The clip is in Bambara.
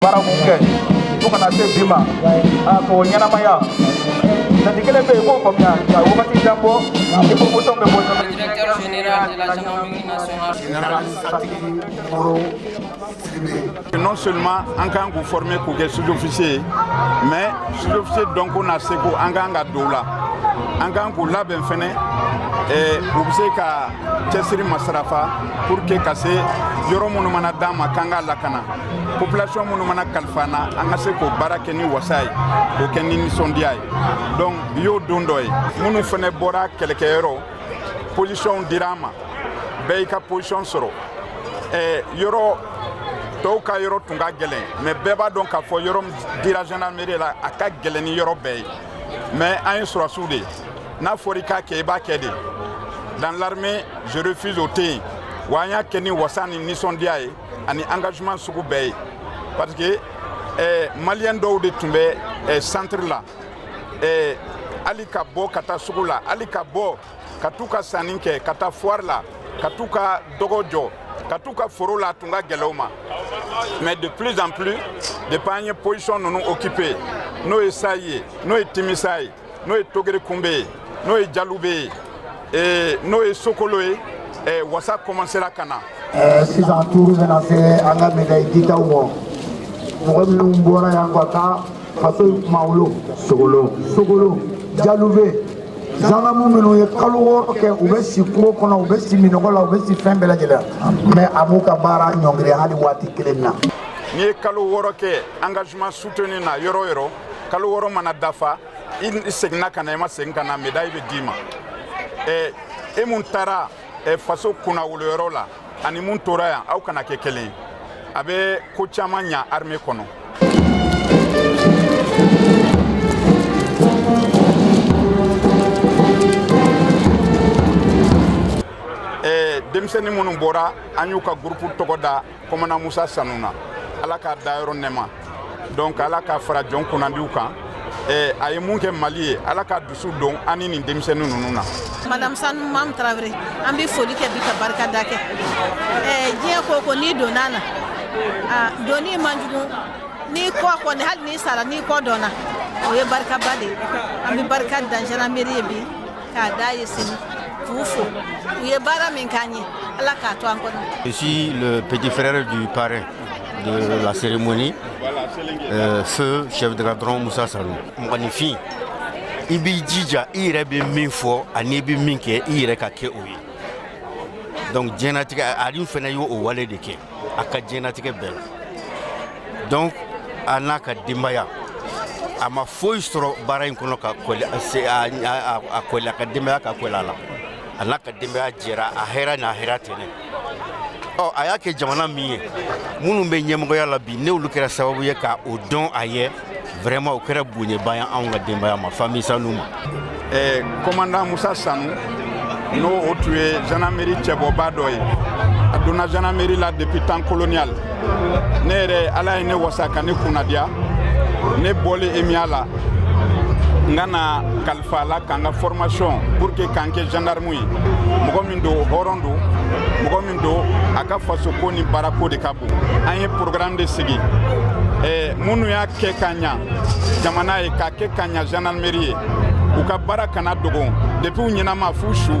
Baara mun kɛ fo ka na se bi ma, a k'o ɲɛnamaya jate kelen bɛ yen, k'o faamuya ka wagati jan bɔ ni promotion bɛ bɔ. Directeur général de la gendarmerie nationale. Général Satigi Moro Sidibé. Non seulement an kan k'u former k'u kɛ sous-officier ye, mais sous-officier dɔnko n'a seko, an kan ka don u la, an kan k'u labɛn fɛnɛ, u bɛ se ka cɛsiri masarafa pour que ka se yɔrɔ minnu mana d'an ma k'an k'a lakana, population minnu mana kalifa an na, an ka se k'o baara kɛ ni wasa ye, k'o kɛ ni nisɔndiya ye. Donc bi y'o don dɔ ye. Minnu fɛnɛ bɔra kɛlɛkɛyɔrɔ, position dira an ma, bɛɛ y'i ka position sɔrɔ. Yɔrɔ tɔw ka yɔrɔ tun ka gɛlɛn, mais bɛɛ b'a dɔn k'a fɔ yɔrɔ min dira gendarmerie la, a ka gɛlɛn ni yɔrɔ bɛɛ ye. Mais an ye sɔrɔsiw de ye, n'a fɔra i k'a kɛ, i b'a kɛ de. Dans l'armée, je refuse, o tɛ yen. Wa an y'a kɛ ni wasa ni nisɔndiya ye ani engagement sugu bɛɛ ye, parce que maliyɛn dɔw de tun bɛ centre la, hali ka bɔ ka taa sugu la, hali ka bɔ ka t'u ka sanni kɛ, ka taa foire la, ka t'u ka dɔgɔ jɔ, ka t'u ka foro la, a tun ka gɛlɛn u ma. Mais de plus en plus, depuis an ye position ninnu occupé, n'o ye Sayi ye, n'o ye Timisa ye, n'o ye Togere Kunbe ye, n'o ye Jalube ye, n'o ye Sokolo ye, wasa commencera ka na. Sisan tour bɛna se an ka médaille ditaw ma, mɔgɔ minnu bɔra yan ka taa faso in kunnawolo. Sogolo, Sogolo, Jalube, gendarme minnu ye kalo 6 kɛ, u bɛ si kungo kɔnɔ, u bɛ si minɔgɔ la, u bɛ si fɛn bɛɛ lajɛlen, mais a m'u ka baara ɲɔngiri hali waati kelen na. N'i ye kalo 6 kɛ engagement soutenu na yɔrɔ o yɔrɔ, kalo 6 mana dafa, i seginna ka na, i ma segin ka na, médaille bɛ d'i ma. E mun taara faso kunnawoloyɔrɔ la ani mun tora yan, aw kana kɛ kelen ye. A bɛ ko caman ɲa armée kɔnɔ. Denmisɛnnin minnu bɔra, an y'u ka groupe tɔgɔ da commandant Musa Sanu na. Ala k'a da yɔrɔ nɛma. Donc Ala k'a fara jɔn kunnandiw kan. A ye mun kɛ Mali ye, Ala ka dusu don an ni nin denmisɛnnin ninnu na. Madame Sanu Mam Traoré, an bɛ foli kɛ bi ka barika da kɛ. Diɲɛ ko ko n'i donna na, a donni man jugu n'i kɔ kɔni, hali n'i sara, n'i kɔ dɔnna, o ye barikaba de ye. An bɛ barika da gendarmerie ye bi k'a da ye sini, k'u fo, u ye baara min k'an ye, Ala k'a to an kɔnɔ. Je suis le petit frère du parrain de la cérémonie, feu chef de cadron Moussa Sanou. Mɔgɔninfin, i b'i jija, i yɛrɛ bɛ min fɔ ani i bɛ min kɛ, i yɛrɛ ka kɛ o ye. Donc diɲɛnatigɛ, Ali fana y'o wale de kɛ a ka diɲɛnatigɛ bɛɛ la. Donc a n'a ka denbaya, a ma foyi sɔrɔ baara in kɔnɔ ka kɔli a kɔli a ka denbaya ka kɔli a la. A n'a ka denbaya jɛra a hɛrɛ n'a hɛrɛ tɛnɛ. Ɔ, a y'a kɛ jamana min ye, minnu bɛ ɲɛmɔgɔya la bi, n'olu kɛra sababu ye ka o dɔn a ye, vraiment o kɛra bonyaba ye anw ka denbaya ma, famille Sanu ma. Commandant Musa Sanu, n'o o tun ye gendarmerie cɛbɔba dɔ ye, a donna gendarmerie la depuis temps colonial. Ne yɛrɛ, Ala ye ne wasa ka ne kunnadiya, ne bɔlen EMIA la, n ka na kalifa la k'an ka formation pour que k'an kɛ gendarme ye. Mɔgɔ min don, hɔrɔn don, mɔgɔ min don, a ka fasoko ni baarako de ka bon. An ye programme de sigi, minnu y'a kɛ ka ɲa jamana ye, k'a kɛ ka ɲa gendarmerie ye, u ka baara kana dogo depuis u ɲɛnama f'u su.